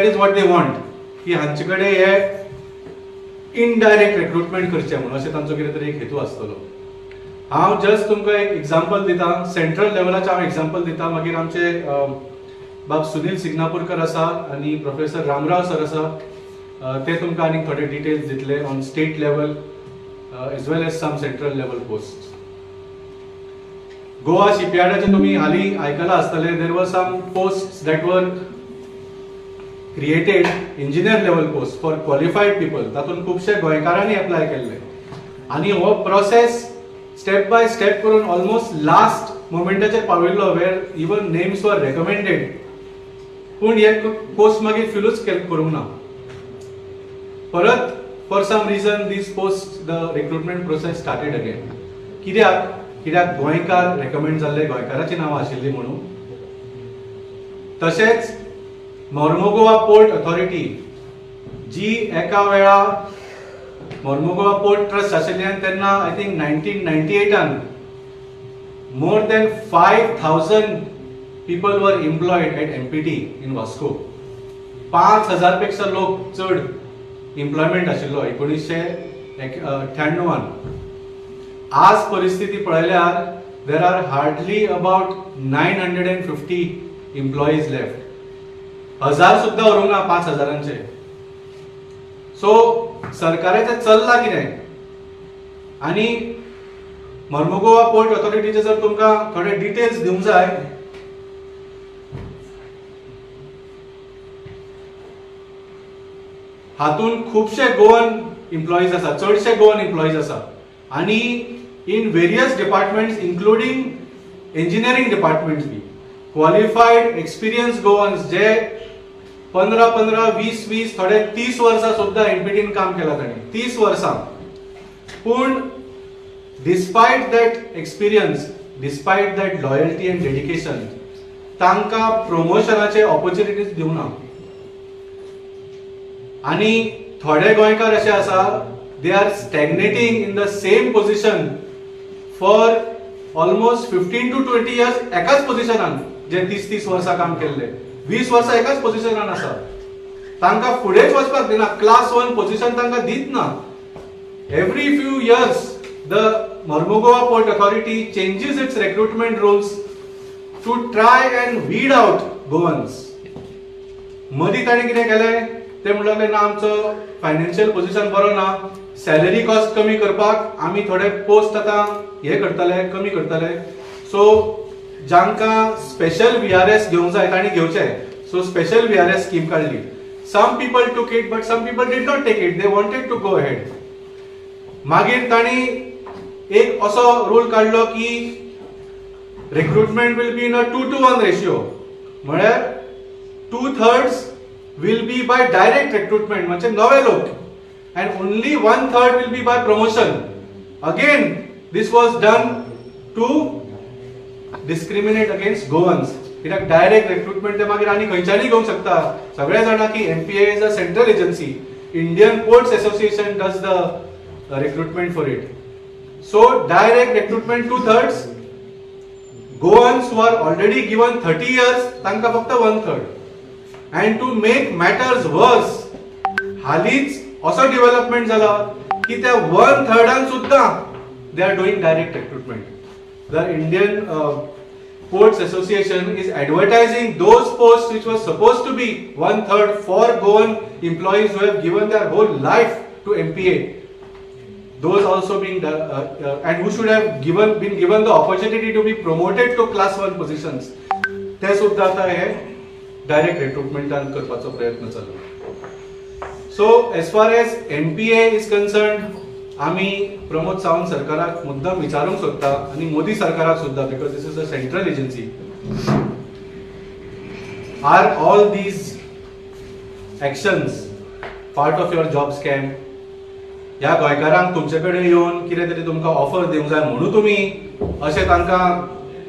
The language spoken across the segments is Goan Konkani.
that is what they want की हांचे कडेन हे इनडायरेक्ट रिक्रुटमेंट करचें म्हणून, अशें तांचो कितें तरी एक हेतू आसतलो. हांव जस्ट तुमकां एक एग्जाम्पल दिता, सेंट्रल लेवलाचें हांव एग्जाम्पल दिता. मागीर आमचे बाब सुनील सिग्नापूरकर आसा आनी प्रोफेसर रामराव सर आसा, ते तुमकां आनीक थोडे डिटेल्स दितले on state level as well as some central level post. Goa शिपयार्डाचे तुमी हालीं आयकलां आसतलें, there were some post that were created, engineer level post for qualified people. तातूंत खुबशे गोंयकारांनी एप्लाय केल्ले आनी हो प्रोसेस स्टेप बाय स्टेप करून ऑलमोस्ट लास्ट मोमेंटाचेर पाविल्लो, where even names were recommended, पूण हे पोस्ट मागीर फिलूच करूंक ना. परत for some reason this post, the recruitment process started again. कित्याक? कित्याक गोंयकार रेकमेंड जाल्ले, गोंयकाराची नांवां आशिल्लीं म्हणून. तशेंच मोर्मुगोवा पोर्ट अथॉरिटी जी एका वेळा मोर्मुगोवा पोर्ट ट्रस्ट आशिल्ली आनी तेन्ना I think 1998 more than 5,000 people were employed at MPT in Vasco. 5,000 पेक्षा लोक चड एम्प्लॉयमेंट आशिल्लो 1998. आज परिस्थिती पळयल्यार there are hardly about 950 employees left. 1,000 सुद्दां उरूंक ना 5,000. सो सरकाराचें चल्लां कितें? आनी मर्मुगोवा पोर्ट ऑथॉरिटीचे जर तुमकां थोडे डिटेल्स दिवंक जाय, हातूंत खुबशे गोवन एम्प्लॉईज आसा, चडशे गोवन एम्प्लॉईज आसा आनी in various departments including engineering departments be qualified experience Goans जे 15 15 20 20 थोडे 30 वर्सां सुद्दां एमपीटीन काम केलां तांणी 30 वर्सां. पूण despite that experience, despite that loyalty and dedication, तांकां प्रमोशनाचे ऑपॉर्च्युनिटीज दिवना. आनी थोडे गोंयकार अशे आसा, they are stagnating in the same position for almost 15 to 20 years. एकाच पोझिशनान जे 30 30 वर्सां काम केल्ले, 20 वर्सां एकाच पोझिशनान आसा, तांकां फुडेंच वचपाक दिना, क्लास 1 पोझिशन तांकां दीत ना. Every few years the Mormugao Port Authority changes its recruitment rules to try and weed out Goans. मदीं ताणें कितें केलें, ते म्हणूंक लागले ना आमचो फायनान्शियल पोझिशन बरो ना, सॅलरी कॉस्ट कमी करपाक आमी थोडे पोस्ट आतां हे करतले, कमी करतले. सो जांकां स्पेशल VRS घेवंक जाय तांणी घेवचे. So special VRS scheme काडली. Some people took it but some people did not take it, they wanted to go ahead. मागीर तांणी एक असो रूल काडलो की recruitment will be in a 2 to 1 ratio, म्हळ्यार 2/3 will be by direct recruitment, म्हणजे नवे लोक, and only 1/3 will be by promotion. Again this was done to discriminate against Goans, कित्याक डायरेक्ट रिक्रुटमेंट ते मागीर आनी खंयच्यानय घेवंक शकता. सगळे जाणा की MPA is a central agency, Indian Ports Association does the recruitment for it. So direct recruitment 2/3, Goans who are already given 30 years तांकां फक्त 1/3. And to make matters worse, हालींच असो डेव्हलपमेंट जाला की त्या 1/3 सुद्दां they are doing direct recruitment. The Indian Ports Association is advertising those posts which was supposed to be 1/3 for Goan employees who have given their whole life to MPA. Those also being and who should have given been given the opportunity to be promoted to class 1 positions. ते सुद्धा आता हे डायरेक्ट रिक्रुटमेंटान करपाचो प्रयत्न चालू. So as far as MPA is concern, आमी प्रमोद सावंत सरकाराक मुद्दम विचारूंक सोदता आनी मोदी सरकाराक सुद्दां, because this is a central agency, are all these actions part of your job scam? ह्या गोंयकारांक तुमचे कडेन येवन कितें तरी तुमकां ऑफर दिवंक जाय म्हणून तुमी अशें तांकां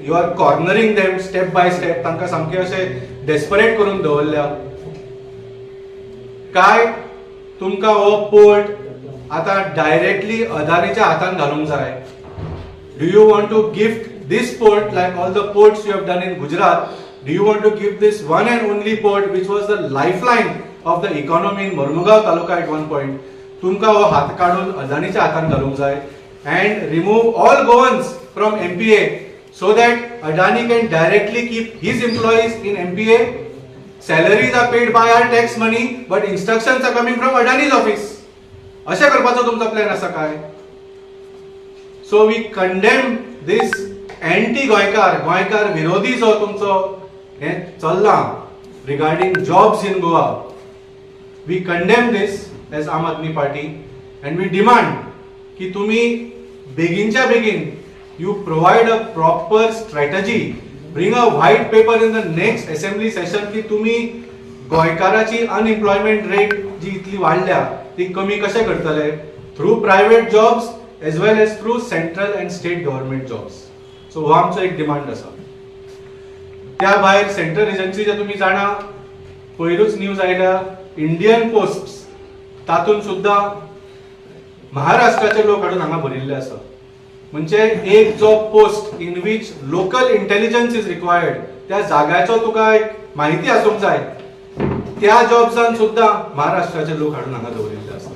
you are cornering them step by step, तांकां सामकें अशें डेस्परेट करून दवरल्या काय तुमकां हो पोर्ट आतां डायरेक्टली अदानीच्या हातान घालूंक जाय? Do you want to gift this port like all the ports you have done in Gujarat, Do you want to give this one and only port, which was the lifeline of the economy in Mormugao taluka at one point, तुमकां हो हात काडून अदानीच्या हातान घालूंक जाय and remove all Goans from MPA so that Adani can directly keep his employees in MPA? Salaries are paid by our tax money, but instructions are coming from Adani's office. अशें करपाचो तुमचो प्लॅन आसा काय? So we condemn this anti गोंयकार, गोंयकार विरोधी जो तुमचो हें चल्लां regarding jobs in Goa. We condemn this as Aam Aadmi Party and we demand की तुम्ही बेगीनच्या बेगीन you provide a proper strategy, bring a white paper in the next assembly session की तुम्ही गोंयकाराची अनएम्प्लॉयमेंट रेट जी इतली वाडल्या ती कमी कशे करतले through private jobs as well as through central and state government jobs. So हो आमचो एक डिमांड आसा. त्या भायर सेंट्रल एजन्सीचे तुमी जाणा, पयरूच न्यूज आयल्या, इंडियन पोस्ट तातूंत सुद्दां महाराष्ट्राचे लोक हाडून हांगा भरिल्ले आसा. म्हणजे एक जो post in which local intelligence is required, त्या जाग्याचो तुका एक माहिती आसूंक जाय, त्या जॉब्सान सुद्दां महाराष्ट्राचे लोक हाडून हांगा दवरिल्ले आसा.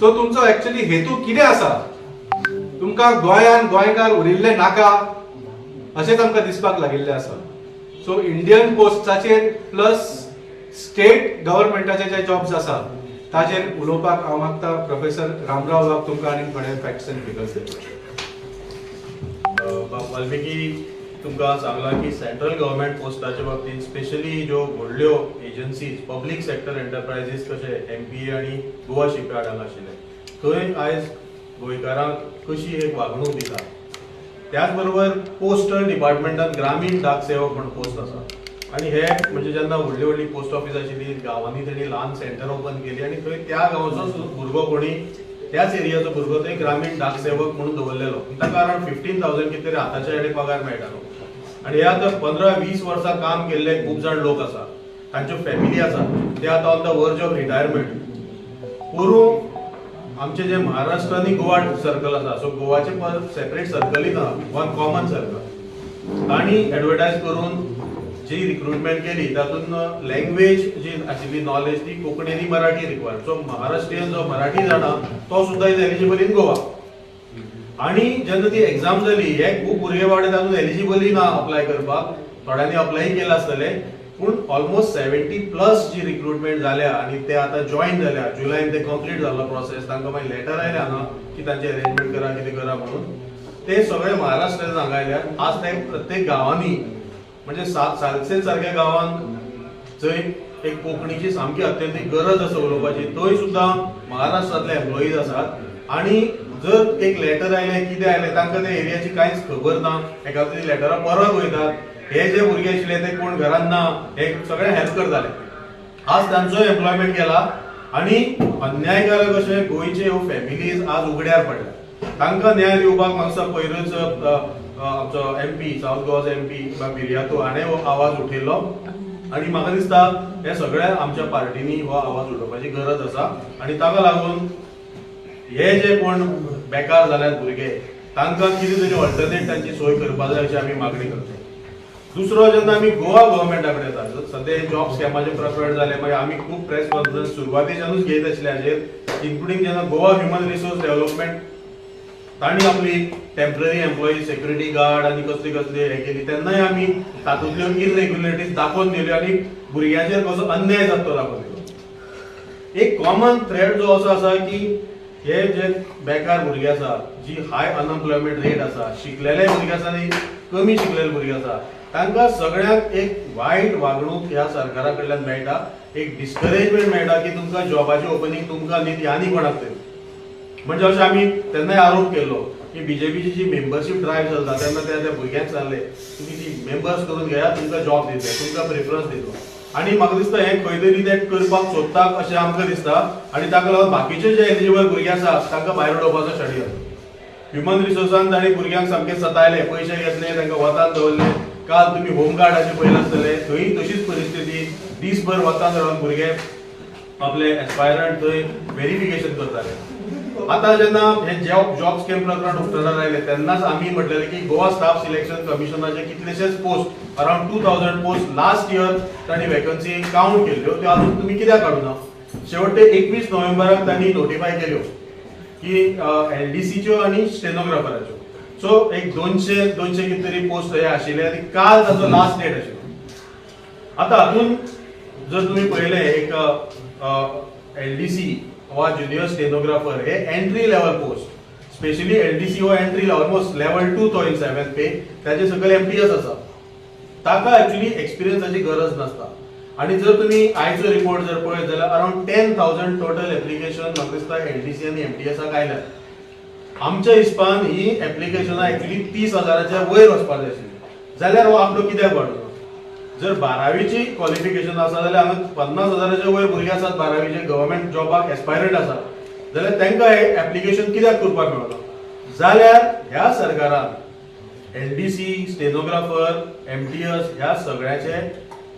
सो तुमचो एक्चुअली हेतू कितें आसा? तुमकां गोंयान गोंयकार उरिल्ले नाका अशेंच आमकां दिसपाक लागिल्लें आसा. सो इंडियन पोस्टाचेर प्लस स्टेट गव्हर्मेंटाचे जे जॉब्स आसा ताचेर उलोवपाक हांव मागता प्रोफेसर रामराव बाब तुमकां आनीक थोडे फॅक्ट्स एंड फिगर्स दिवपाचे. वाल्मिकी तुमकां सांगलां की सेंट्रल गव्हर्मेंट पोस्टाच्या बाबतींत, स्पेशली ज्यो व्हडल्यो एजन्सीज, पब्लीक सेक्टर एंटरप्रायजीस कशे एमपीए आनी गोवा शिपयार्ड हांगा आशिल्ले, थंय आयज गोंयकारांक कशी एक वागणूक दिता. त्याच बरोबर पोस्टल डिपार्टमेंटान ग्रामीण डाक सेवक म्हूण पोस्ट आसा आनी हे म्हणजे जेन्ना व्हडली व्हडली पोस्ट ऑफिस आशिल्ली गांवांनी, तेणी ल्हान सेंटर ओपन केली आनी थंय त्या गांवचो भुरगो, कोणी त्याच एरियाचो भुरगो थंय ग्रामीण डाक सेवक म्हणून दवरलेलो. ताका अरावंड 15,000 कितें तरी हाताच्या हेणे पगार मेळटालो. आनी हे आतां 15-20 वर्सां काम केल्ले खूब जाण लोक आसा, तांच्यो फॅमिली आसा, ते आतां on the verge of retirement. पोरूं आमचे जे महाराष्ट्र आनी गोवा सर्कल आसा, सो गोवाचे सेपरेट सर्कलय ना, वन कॉमन सर्कल, तांणी एडवर्टायज करून जी रिक्रुटमेंट केली तातूंत लँग्वेज जी आशिल्ली, नॉलेज ती कोंकणी आनी मराठी रिक्वायर्ड. सो महाराष्ट्रीयन जो मराठी जाणा तो सुद्दां is eligible in Goa. आणि जेन्ना ती एग्जाम जाली, हे खूब भुरगे बाबडे तातूंत एलिजिबलय ना अप्लाय करपाक. थोड्यांनी अप्लाय केला आसतले, पूण ऑलमोस्ट 70+ जी रिक्रुटमेंट जाल्या आनी ते आतां जॉईन जाल्या. जुलयान ते कंप्लीट जाल्लो प्रोसेस. तांकां मागीर लेटर आयलें हांगा की तांचे अरेंजमेंट करा, कितें करा म्हणून. ते सगळे महाराष्ट्रान हांगा आयल्यात. आज ते प्रत्येक गांवांनी, म्हणजे सालसेत सारक्या गांवांत जंय एक कोंकणीची सामकी अत्यंत गरज आसा उलोवपाची, थंय सुद्दां महाराष्ट्रांतले एम्प्लॉईज आसात. आणि जर एक लेटर आयलें, कितें आयलें, तांकां त्या एरियाची कांयच खबर ना. एखाद्या लेटरां परत वयतात. हे जे भुरगे आशिल्ले ते कोण घरान ना, हे सगळे हेल्प करताले. आज तांचो एम्प्लॉयमेंट गेला आणि अन्यायकारक अशे गोंयचे ह्यो फॅमिलीज आज उगड्यार पडल्या. तांकां न्याय दिवपाक म्हाका पयरूच अ, अ, आमचो एमपी, सावथ गोवाचो एमपी विरियातो हाणें हो आवाज उठयलो आणि म्हाका दिसता हे सगळ्या आमच्या पार्टींनी हो आवाज उठोवपाची गरज आसा. आणि ताका लागून हे जे कोण बेकार जाल्यात भुरगे, तांकां कितें तरी ऑल्टरनेट तांची सोय करपा जाय अशी आमी मागणी करता. दुसरो, जेन्ना आमी गोवा गव्हर्मेंटा कडेन येता, सद्या जॉब स्कॅमाचे प्रकरण जालें, मागीर आमी खूब प्रेस कॉन्फरन्स सुरवातेच्यानूच घेत आशिल्ले हाजेर, इन्क्लुडींग जेन्ना गोवा ह्युमन रिसोर्स डेव्हलपमेंट तांणी आपली टेम्पररी एम्प्लॉई, सेक्युरिटी गार्ड आनी कसली कसली हे केली, तेन्नाय आमी तातूंतल्यो इरेग्युलरिटीज दाखोवन दिल्यो आनी भुरग्यांचेर कसो अन्याय जाता तो दाखोवन दिलो. एक कॉमन थ्रेड जो असो आसा की हे जे बेकार भुरगे आसा, जी हाय अनएम्प्लॉयमेंट रेट आसा, शिकलेले भुरगे आसा आनी कमी शिकलेले भुरगे आसा, तांकां सगळ्यांक एक वायट वागणूक ह्या सरकारा कडल्यान मेळटा, एक डिस्करेजमेंट मेळटा की तुमकां जॉबाची ओपनिंग तुमकां न्ही, ती आनी कोणाक तरी. म्हणजे अशें आमी तेन्नाय आरोप केल्लो की बीजेपीची जी मेंबरशीप ड्रायव्ह चलता तेन्ना त्या त्या भुरग्यांक सांगलें, तुमी ती मेंबर्स करून घेयात, तुमकां जॉब दितले, तुमकां प्रेफरन्स दितलो. आनी म्हाका दिसता हें खंय तरी ते करपाक सोदता अशें आमकां दिसता आनी ताका लागून बाकीचे जे एलिजिबल भुरगे आसा तांकां भायर उडोवपाचो षडयंत्र. ह्युमन रिसोर्सान तांणी भुरग्यांक सामके सतायले, पयशे घेतले, तांकां वतान दवरले. काल तुमी होमगार्डाचे पळयलां आसतले, थंय तशीच परिस्थिती. दीसभर वतान रावन भुरगे आपले एस्पायरंट थंय व्हेरिफिकेशन करताले. आता जेन्ना हे जॉब स्कॅम प्रकरण उक्तडार आयलें तेन्नाच आमी म्हटलेलें की गोवा स्टाफ सिलेक्शन कमिशनाचे कितलेशेच post around 2000 post last year तांणी वेकन्सी काउंट केल्ल्यो, त्यो अजून तुमी कित्याक काडूना? शेवटे 21 नोव्हेंबराक तांणी नोटिफाय केल्यो की एलडीसीच्यो आनी स्टेनोग्राफराच्यो. सो एक 200 कितें तरी पोस्ट हे आशिल्ले आनी काल ताचो लास्ट डेट आशिल्लो. आतां हातूंत जर तुमी पळयलें एक एलडीसी वा ज्युनियर स्टेनोग्राफर हे entry level post, specially LDC हो एंट्री ऑलमोस्ट लेवल 2 तो इन 7 पे, ताजे सकयल एमटीएस आसा, ताका एक्चुअली एक्सपिरियन्साची गरज नासता. आनी जर तुमी आयचो रिपोर्ट जर पळयत जाल्यार अरावंड 10,000 टोटल एप्लिकेशन म्हाका दिसता एलडीसी आनी एमटीएसाक आयल्यात. आमच्या हिसपान ही एप्लिकेशनां एक्चुअली 30,000च्या वयर वचपाक जाय आशिल्ली, जाल्यार हो आंकडो कित्याक वाडलो? जर 12वीची क्वॉलिफिकेशन आसा जाल्यार हांगा 50,000च्या वयर भुरगे आसात 12वीचे गव्हर्मेंट जॉबाक एस्पायरंट आसा, जाल्यार तांकां हे एप्लिकेशन कित्याक करपाक मेळना? जाल्यार ह्या सरकारान एलडीसी, स्टेनोग्राफर, एमटीएस ह्या सगळ्याचे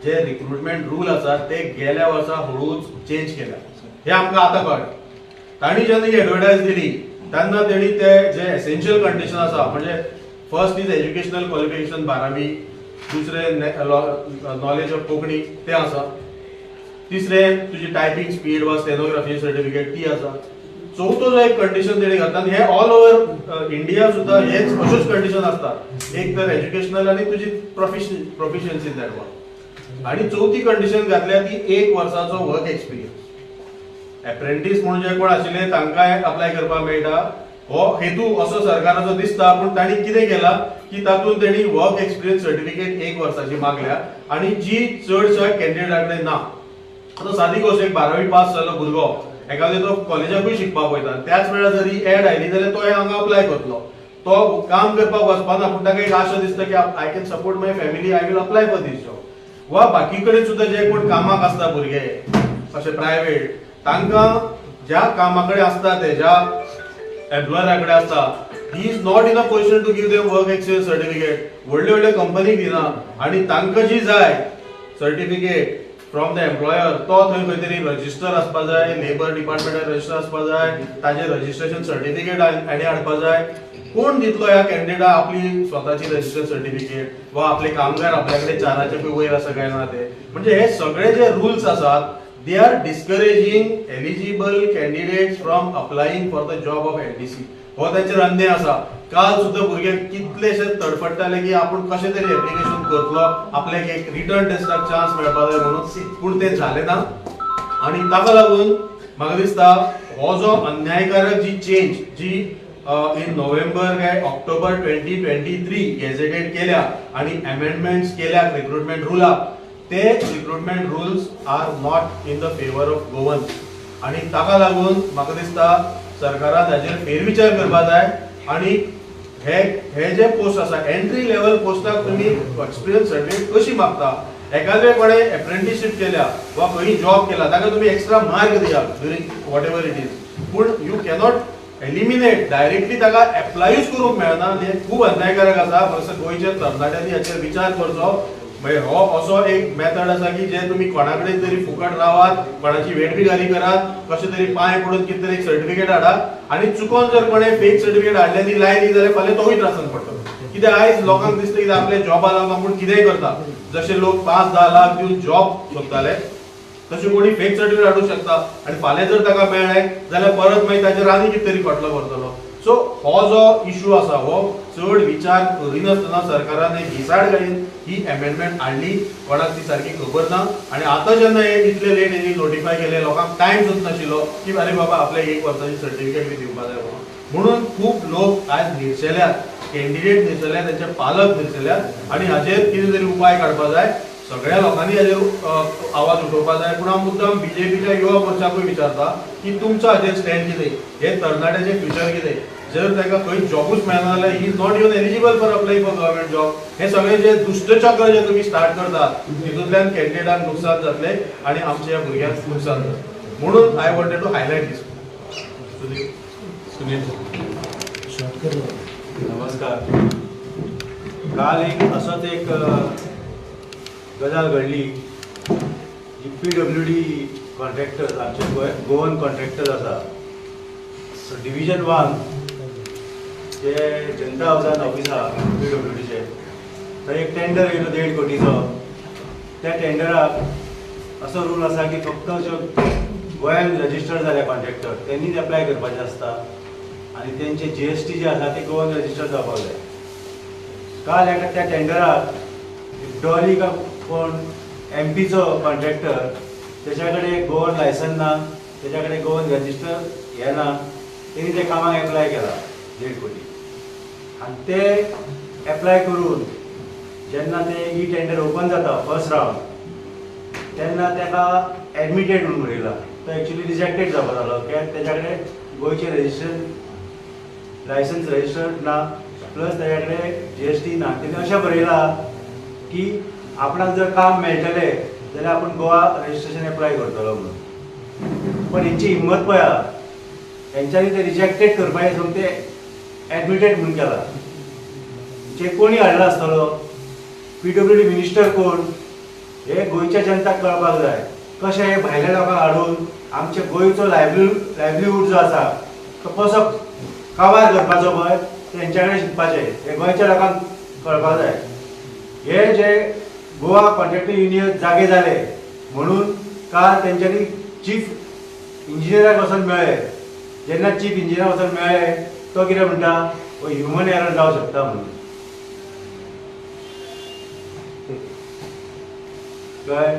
जे रिक्रुटमेंट रूल आसात ते गेल्या वर्सा हळूच चेंज केल्या, हे आमकां आतां कळ्ळें. तांणी जेन्ना ही एडवर्टायज दिली तेन्ना तेणी ते जे एसेन्शियल कंडिशन आसा, म्हणजे फर्स्ट is educational qualification 12वी, दुसरें नॉलेज ऑफ कोंकणी तें आसा, तिसरें तुजी टायपींग स्पीड वा स्टेनोग्राफी सर्टिफिकेट ती आसा, चवथो जो एक कंडिशन तेणी घातला, हे ऑल ओवर इंडिया सुद्दां हेच अश्योच कंडिशन आसता, एक तर एज्युकेशनल आनी तुजी प्रोफिशियन्सी that one, आनी चवथी कंडिशन घातल्या ती 1 वर्साचो वर्क एक्सपिरियन्स. एप्रेंटीस म्हणून जे कोण आशिल्ले तांकांय अप्लाय करपाक मेळटा. हो हेतू असो सरकाराचो दिसता, पूण तांणी कितें केलां की तातूंत तेणी वर्क एक्सपिरियन्स सर्टिफिकेट 1 वर्साची मागल्या आनी जी चडश्या कॅन्डिडेटा कडेन ना. आतां सादी गोश्ट, एक 12वी पास जाल्लो भुरगो एखादे तो कॉलेजाकूय शिकपाक वयता, त्याच वेळार जर ही एड आयली जाल्यार तो हांगा अप्लाय करतलो. तो काम करपाक वचपाना, पूण ताका एक आशा दिसता की I can support my family, I will apply for this job. वा बाकी कडेन सुद्दां जे कोण कामाक आसता भुरगे अशे प्रायवेट, तांकां ज्या कामा कडेन आसता ते ज्या एम्प्लॉयरा कडेन आसता, he is not in a position to give them work experience certificate. व्हडले व्हडले कंपनीक दिना आनी तांकां जी जाय सर्टिफिकेट फ्रॉम the employer, तो थंय खंय तरी रजिस्टर आसपा जाय, लेबर डिपार्टमेंटान रजिस्टर आसपा जाय, ताजें रजिस्ट्रेशन सर्टिफिकेट हाणें हाडपा जाय. कोण दितलो ह्या कॅन्डिडेटाक आपली स्वताची रजिस्ट्रेशन सर्टिफिकेट वा आपले कामगार आपल्या कडेन 4च्या वयर आसा काय ना ते? म्हणजे हे सगळे जे रुल्स आसात they are discouraging eligible candidates from applying for the job of LDC. हो तांचेर अन्याय आसा. काल सुद्दां भुरगे कितलेशे तडफडटाले की आपूण कशें तरी एप्लिकेशन करतलो, आपल्याक एक रिटर्न टेस्टाक चान्स मेळपा जाय म्हणून, पूण तें जालें ना. आनी ताका लागून म्हाका दिसता हो जो अन्यायकारक जी चेंज जी इन नोव्हेंबर काय ऑक्टोबर 2023 गॅझेटेड केल्या आनी अमेंडमेंट्स केल्या रिक्रुटमेंट रुलाक, ते recruitment rules are not in the favour of Goans. आनी ताका लागून म्हाका दिसता सरकारान हाजेर फेरविचार करपा जाय आनी हे हे जे पोस्ट आसा एंट्री लेवल पोस्टाक तुमी एक्सपिरियन्स सर्टिफिकेट कशी मागता? एखाद्या कडेन एप्रेंटिसशीप केल्या वा खंय जॉब केला ताका तुमी एक्स्ट्रा मार्क दियात during whatever it is, पूण you cannot eliminate directly, ताका एप्लायूच करूंक मेळना. हें खूब अन्यायकारक आसा. फक्त गोंयच्या तरणाट्यांनी हाचेर विचार करचो. मागीर हो असो एक मेथड आसा की जे तुमी कोणा कडेन तरी फुकट रावात, कोणाची वेठबिगारी करात, कशें तरी पांय पडून कितें तरी एक सर्टिफिकेट हाडात आनी चुकोन जर कोणें फेक सर्टिफिकेट हाडलें आनी लायली जाल्यार फाल्यां तोवूय त्रासान पडटलो. कित्याक आयज लोकांक दिसता की आपल्या जॉबा लागून आपूण कितेंय करता. जशे लोक 5-10 लाख दिवन जॉब सोदताले तशें कोणी फेक सर्टिफिकेट हाडूंक शकता आनी फाल्यां जर ताका मेळ्ळें जाल्यार परत मागीर ताचेर आनी कितें तरी खटलो करतलो. सो हो जो इशू आसा हो चड विचार करिनासतना सरकारान एक घिसाड घालीन ही अमेंडमेंट हाडली, कोणाक ती सारकी खबर ना. आनी आतां जेन्ना हे इतले लेट हेणी नोटिफाय केले, लोकांक टायम सुद्दां नाशिल्लो की अरे बाबा आपल्याक 1 वर्साची सर्टिफिकेट बी दिवपा जाय म्हणून. खूब लोक आयज निर्शेल्यात, कॅन्डिडेट निर्शेल्यात, तेंचे पालक निर्शेल्यात आनी हाजेर कितें तरी उपाय काडपा जाय. सगळ्या लोकांनी हाजेर आवाज उठोवपा जाय. पूण हांव मुद्दाम बीजेपीच्या युवा मोर्चाकूय विचारता की तुमचो हाजेर स्टँड कितें, हे तरणाट्याचें फ्युचर कितें? जर ताका खंय जॉबूच मेळना जाल्यार he is not even eligible for apply for government job. हे सगळे जे दुश्टचक्र जे तुमी स्टार्ट करतात तितूंतल्यान कॅन्डिडेटांक नुकसान जातलें आनी आमच्या भुरग्यांक नुकसान जातलें. म्हणून I wanted to highlight this. Sunil. नमस्कार. काल एक असोच एक गजाल घडली जी पीडब्ल्यूडी कॉन्ट्रॅक्टर्स, आमचे गोवन कॉन्ट्रॅक्टर्स आसा, सो डिविजन 1 जे जनता हावसान ऑफिस आहा पीडब्ल्यूडीचे, थंय एक टेंडर येयलो 1.5 कोटीचो. त्या टेंडराक असो रूल आसा की फक्त ज्यो गोंयान रजिस्टर जाल्या कॉन्ट्रॅक्टर तेंनीच एप्लाय करपाचें आसता आनी तेंचे जीएसटी जे आसा ते गोवन रजिस्टर जावपाक जाय. काल एका त्या टेंडराक डॉली का कोण एमपीचो कॉन्ट्रॅक्टर, तेच्या कडेन गोवन लायसन ना, तेच्या कडेन गोवन रजिस्टर हें ना, तेणी ते कामाक एप्लाय केला 1.5 कोटी. आनी ते एप्लाय करून जेन्ना ते ई टेंडर ओपन जाता फर्स्ट रावंड, तेन्ना ताका एडमिटेड म्हणून बरयला. तो एक्चुली रिजेक्टेड जावपा जालो कित्याक तेच्या कडेन गोंयचें रजिस्ट्रेशन लायसन्स रजिस्टर्ड ना, प्लस तेच्या कडेन जीएसटी ना. तेणी अशें बरयलां की आपणाक जर काम मेळटलें जाल्यार आपूण गोवा रजिस्ट्रेशन एप्लाय करतलो म्हणून. पण हेंची हिंमत पळया, हेंच्यांनी ते रिजेक्टेड करपाचें सोडून ते एडमिटेड म्हणून केला. जे कोणी हाडला आसतलो, पीडब्ल्यूडी मिनिस्टर कोण हे गोंयच्या जनताक कळपाक जाय. कशें हे भायल्या लोकांक हाडून आमच्या गोंयचो लायवलीहूड जो आसा तो कसो काबार करपाचो पळय तेंच्या कडेन शिकपाचें, हे गोंयच्या लोकांक कळपाक जाय. हे जे गोवा कॉन्ट्रॅक्टर युनियन जागे जाले म्हणून काल तेंच्यांनी चीफ इंजिनियराक वचोन मेळ्ळे. जेन्ना चीफ इंजिनियर वचोन मेळ्ळे तो कितें म्हणटा, हो ह्युमन एरर जावं शकता म्हणून. कळ्ळें?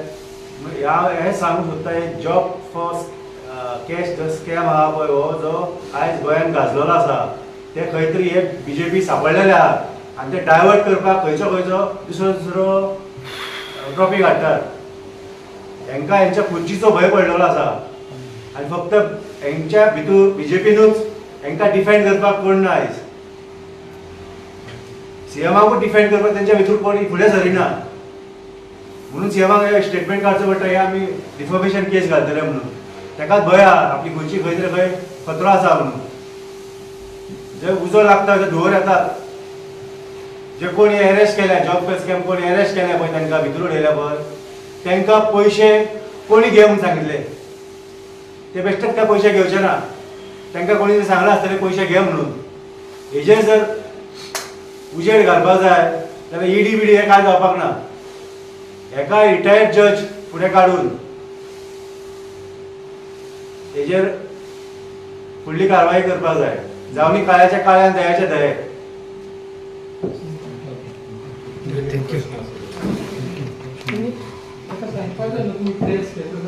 ह्या हें सांगूंक सोदता, हे जॉब फॉर कॅश जो स्कॅम आहा पळय, हो जो आयज गोंयान गाजलेलो आसा, ते खंय तरी हे बीजेपी सांपडलेले आहात आनी ते डायवर्ट करपाक खंयचो खंयचो दुसरो दुसरो ट्रॉफिक हाडटात. हेंकां हेंच्या खुर्चीचो भंय पडलेलो आसा आनी फक्त हेंच्या भितर बीजेपीनूच हेंकां डिफेंड करपाक कोण ना. आयज सीएमाकूच डिफेंड करपाक तेंच्या भितर कोण फुडें सरिना, म्हणून सीएमाक स्टेटमेंट काडचो पडटा, हे आमी डिफॉमेशन केस घालतले म्हणून. तेकाच भंय आहा आपली खुर्ची खंय तरी खंय खतरो आसा म्हणून. जे उजो लागता ते धुंवर येतात. जे कोणी एरेस्ट केल्या जॉब स्कॅम कोणी एरेस्ट केल्या पळय, तांकां भितर उडयल्या पळय, तांकां पयशे कोणी घे म्हणून सांगिल्ले, ते बेश्टेच काय पयशे घेवचे ना. तांकां कोणी सांगलां आसतलें पयशे घे म्हणून. हेजेर जर उजेड घालपाक जाय जाल्यार ईडी बिडी हें कांय जावपाक ना. एका रिटायर्ड जज फुडें काडून हेजेर फुडली कारवाई करपाक जाय. जावनी काळ्याच्या काळ्यान दयाचे दये. Thank you. आता सांगपाक जाय न्हू तुमी प्रेस केलो.